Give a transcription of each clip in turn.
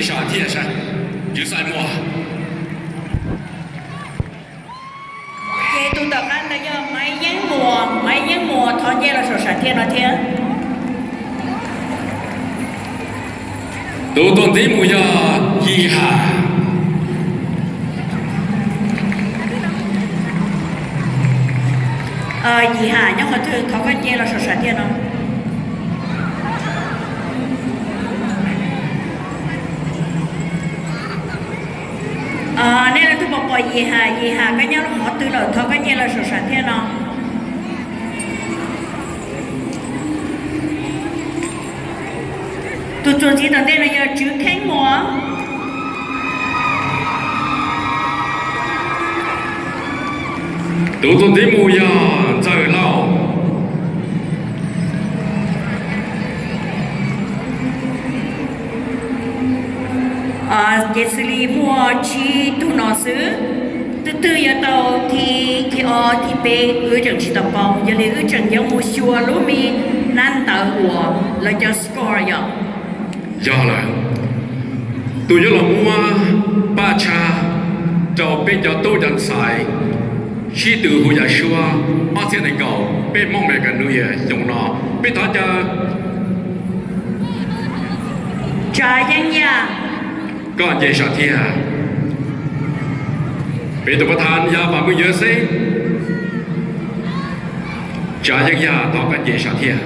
Sam thiaj saib, Tswv Xais Muas. Ces tus tom qab ntawd yog Maiv Yeeb Muas, Maiv Yeeb Muas thov nce los saum sam thiaj no thiab. Tus tuaj ntxiv mus yog Yim Ham. Yim Ham nyob qhov twg, thov koj nce los saum sam thiaj no. Nej leej twg pom pom Yim Ham, Yim Ham koj nyob qhov twg lawm, thov koj nce los saum sam thiaj no. Tus txuas ntxiv tom ntej no yog Tswv Kheeb Muas. Tus txuas ntxiv mus yog Ntxawg Lauj. Ces xws li muaj tsib tug no xwb, twb twg yuav tau thib, thib ob thib peb wb tseem tsis tau paub, yog li wb tseem yuav mus xyuas lub me hnab ntawv uas lawv cov score yom. Yog lawm, tus yuav los muab paj tshab rau peb cov tub cov ntxhais sib tw hu yam suab ob txhiab nees nkaum peb Hmoob American New Year xyoo no, peb thov caw Tsav Yeeb Yaj, koj nce sam thiaj. Peb tus paj thab yaj vam mub yuav xeb, Tsav Yeeb Yaj thov koj nce sam thiaj.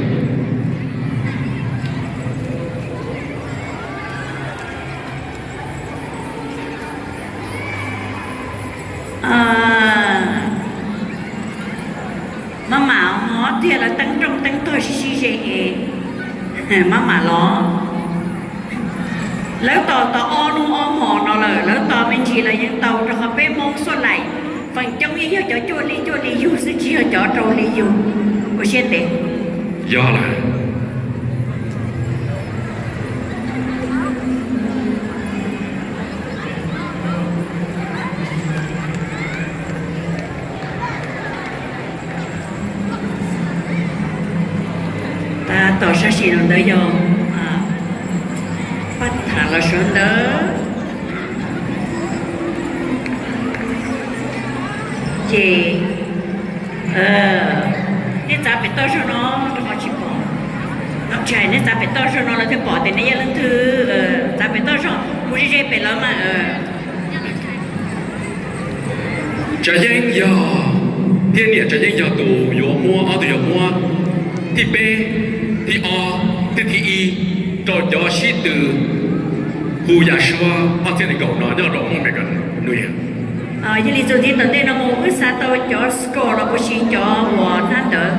Maj mam ho tiag, lawv teeb rooj teeb tog sib sib ze es maj mam los. Lawv tos tau ob hnub ob hmos no lawm, lawv tos me ntsis los yeej tau, rau qhov peb Hmoob xuaj laim feem coob yeej yog cov cuaj hli cuaj hli yug xwb, tsis yog cov rau hli yug. Ua siab ntev. Yog lawm. Tab tom sab sim no ntawd yog paj tham los sawv ntawd. Ces nej txav pem toj zog no rau qhov tsis pom. Nej txav pem toj zog no lawv thiaj pom tias nej yog leej twg. Txav pem toj zog mus ze ze pem lawv mas. Tsav Yeeb yog, thiab niam Tsav Yeeb yog tus yuav muab, ob tug yuav muab thib peb, thib ob, thiab thib ib rau cov sib tw hu yam suab ob txhiab nees nkaum no nyob rau Hmoob American New Year. Yog li txuas ntxiv tom ntej no mus wb xav tau cov score los puas sis cov uas hnab ntawd.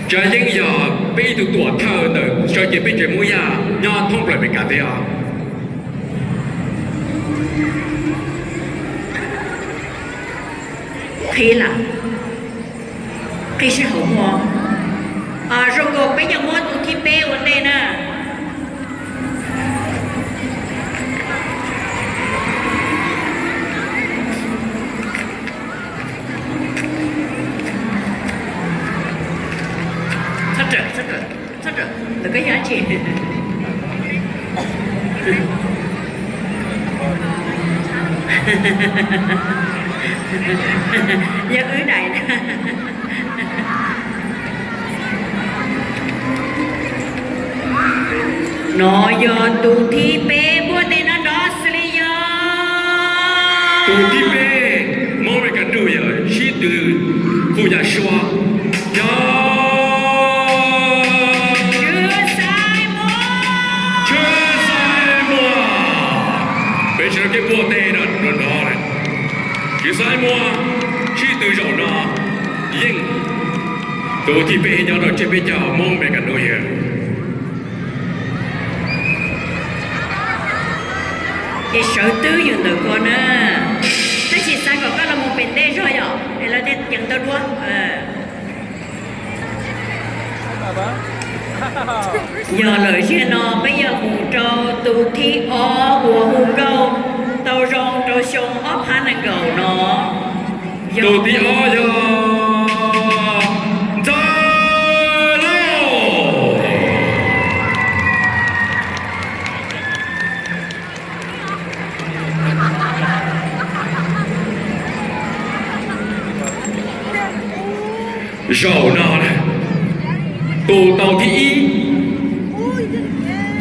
Tsav Yeeb yog peb ib tug tuam thawj ntawm sawv cev peb tsev Hmoob Yaj nyob thoob plaws Amelikas teb os. Qhib lawm, qhib sij hawm muaj. Zoo nkaus peb yuav muab tus thib peb ua ntej na. Txhob rawm, txhob rawm, txhob rawm, ntawm koj yog dab tsi? Yog wb daim na. No yog tus thib peb, npuaj tes no nrov xws li yog. Tus thib peb, Hmoob American New Year sib tw hu yam suab, yog Tswv Xais Muas. Tswv Xais Muas. Peb sawv daws npuaj tes no nrov nrov lawm. Tswv Xais Muas sib tw zaum no yeej tus thib peb nyob rau tsiab peb caug Hmoob American New Year. Ces sawv twb yus ntawm ko na. Tab sis xav kom koj los mus pem ntej zog yom, es lawv thiaj ceev tau duab. Yog lawm, zaum no peb yuav mus rau tus thib ob uas hu nkauj tau zoo rau xyoo ob phav nees nkaum no. Tus thib ob yog Ntxawg Lauj. Zaum no na, tus tau thib ib,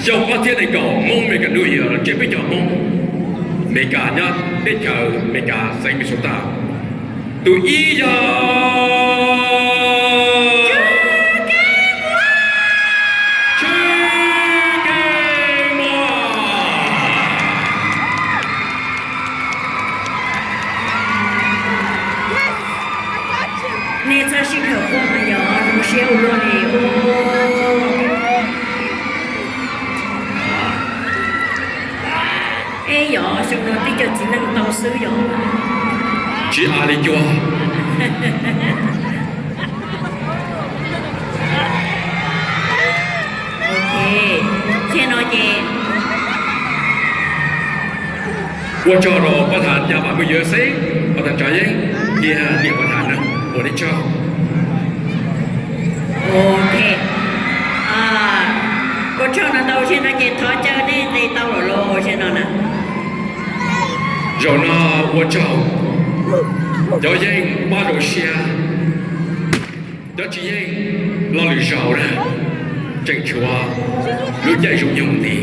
xyoo ob txhiab nees nkaum, Hmoob Amelikas New Year, tsev peb cov Hmoob Amelikas nyob teb chaws Amelikas xeev Minnesota. Tus ib yog Tshwj Kev Muas. Nej txhob sib dhawv quaj mas yog zoo siab ua luaj li. Eb, yog xyoo no twb cov txiv neej tau xwb yog. Tsis hais li cua. Ok, thiab no ces ua tsaug rau pab tham Yaj Vam Mus Yuav Xeeb, pab tham Tsav Yeeb, thiab niam pab tham na, ua nej tsaug. Ok, ua tsaug no tau, zaum no ces thov caw nej nqis tau lawm los zaum no na. Zaum no ua tsaug cov yeej pab rau siab, cov tsis yeej lo lwm zaus na, tseem tshuav lub caij zoo nyoog nti.